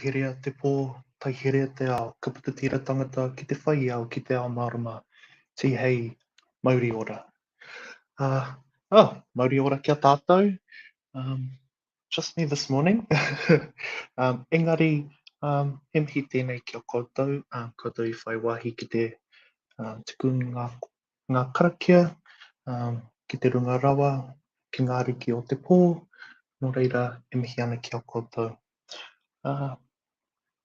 Taiherea te pō, taiherea te ao, ka puta te ira tangata ki te whai ao, ki te ao mārama. Tihei, mauri ora. Uh, oh, mauri ora ki a tātou. Um, just me this morning. um, engari, um, he mihi tēnei ki a koutou, um, koutou i whai wāhi ki te um, tuku ngā, ngā karakia, um, ki te runga rawa, ki ngā ariki o te pō, nō reira e mihi ana ki a koutou. Uh,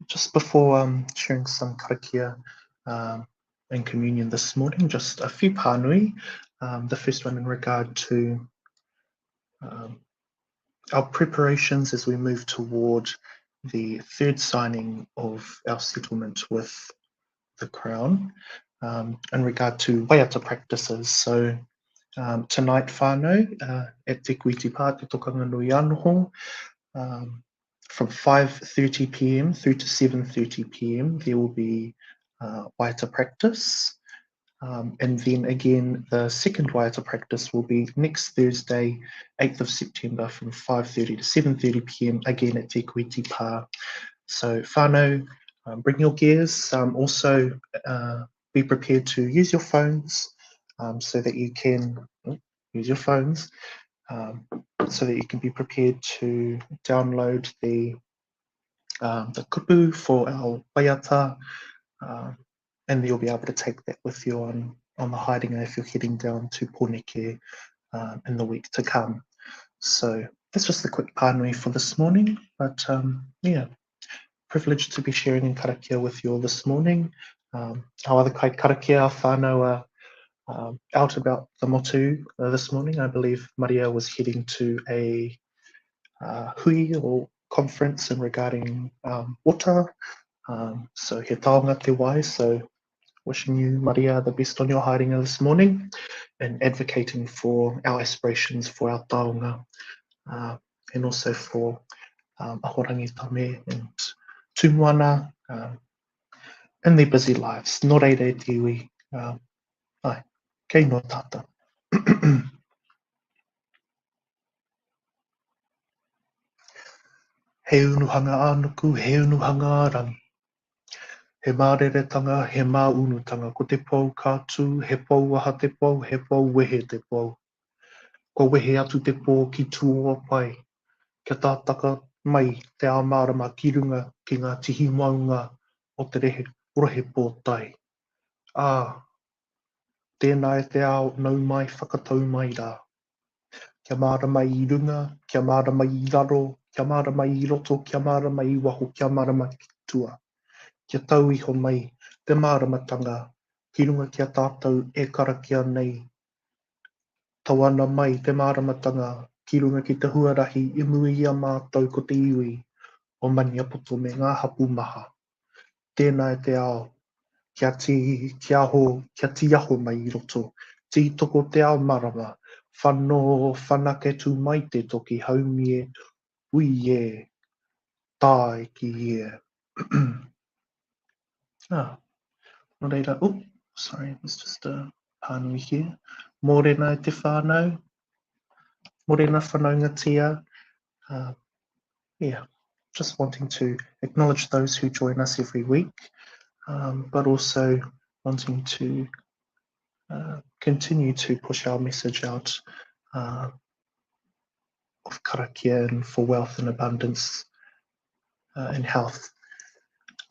just before um, sharing some karakia um, in communion this morning, just a few pānui. Um, the first one in regard to um, our preparations as we move toward the third signing of our settlement with the Crown um, in regard to waiata practices. So um, tonight, whānau, uh, at Te Kuiti Pā, Te Tokanga Nui Anoho, um, from 5.30pm through to 7.30pm, there will be uh, waiata practice. Um, and then again, the second waiata practice will be next Thursday, 8th of September from 5.30 to 7.30pm, again at Te Kuiti Pā. So whānau, um, bring your gears. Um, also, uh, be prepared to use your phones um, so that you can oh, use your phones um, so that you can be prepared to download the um, the kupu for our waiata, um, and you'll be able to take that with you on, on the haerenga if you're heading down to Pōneke um, in the week to come. So that's just a quick pānui for this morning, but um, yeah, privileged to be sharing in karakia with you all this morning. Um, our other kai karakia, our whānau are um, out about the motu uh, this morning. I believe Maria was heading to a uh, hui or conference in regarding um, water. Um, so he taonga te wai, so wishing you, Maria, the best on your haerenga this morning and advocating for our aspirations for our taonga uh, and also for um, Ahorangi Tame and Tūmoana um, in their busy lives. Nō reira e te iwi, um, ai, kei noa tātou. He unuhanga ā-nuku, he unuhanga ā-rangi. He māreretanga, he māunutanga, ko te pou ka tū, he pou aha te pou, he pou wehe te pou. Kua wehe atu te pō ki Tūoapae, kia tātaka mai te ao mārama ki runga ki ngā tihi maunga o te rehe, rohe pōtae. Ā, tēnā e te ao, nau mai, whakatau mai rā. Kia mārama i runga, kia mārama i raro, kia mārama i roto, kia mārama i waho, kia mārama ki tua. Kia tau iho mai te māramatanga ki runga ki a tātou e karakia nei. Tau ana mai te māramatanga ki runga ki te huarahi i muri i a mātou ko te iwi o Maniapoto me ngā hapū maha. Tēnā e te ao, kia tī, kia ho, kia tīaho mai i roto. Tītoko te ao marama, whano, whanake tū mai te toki haumie, ui e, tāiki e. ah, nō reira, oh, sorry, there's just a pānui here. Mōrena e te whānau, mōrena whanaungatia, uh, yeah, just wanting to acknowledge those who join us every week, um, but also wanting to uh, continue to push our message out uh, of karakia and for wealth and abundance uh, and health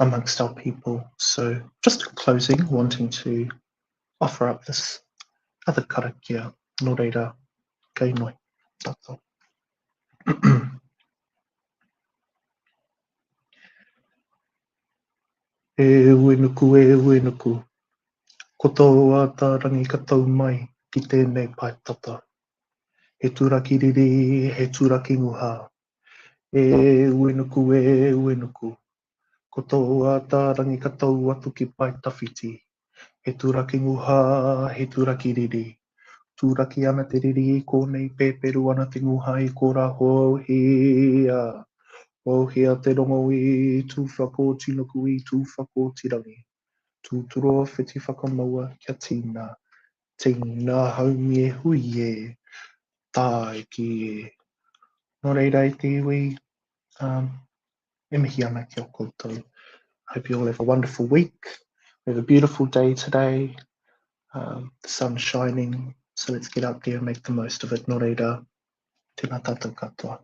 amongst our people. So just in closing, wanting to offer up this other karakia, nō reira, kei noi, tātou. E Uenuku, e Uenuku, ko tō ātārangi ka tau mai ki tēnei pae tata. He turaki riri, he turaki nguha. E Uenuku, e Uenuku, ko tō ātārangi ka tau atu ki pae tawhiti. He turaki nguha, he turaki riri. Turaki ana te riri i kōnei, pēperu ana te nguha i korā houhia. Houhia te rongo i Tūwhakōtinuku i Tūwhakōtirangi. Tūturo whiti whakamaua kia tīna. Tīna haumi e hui e, tāiki e. Nō reira e te iwi, um, E mihi ana ki a koutou. Hope you all have a wonderful week. We have a beautiful day today. Um, the sun's shining, so let's get out there and make the most of it. Nō reira, tēnā tātou katoa.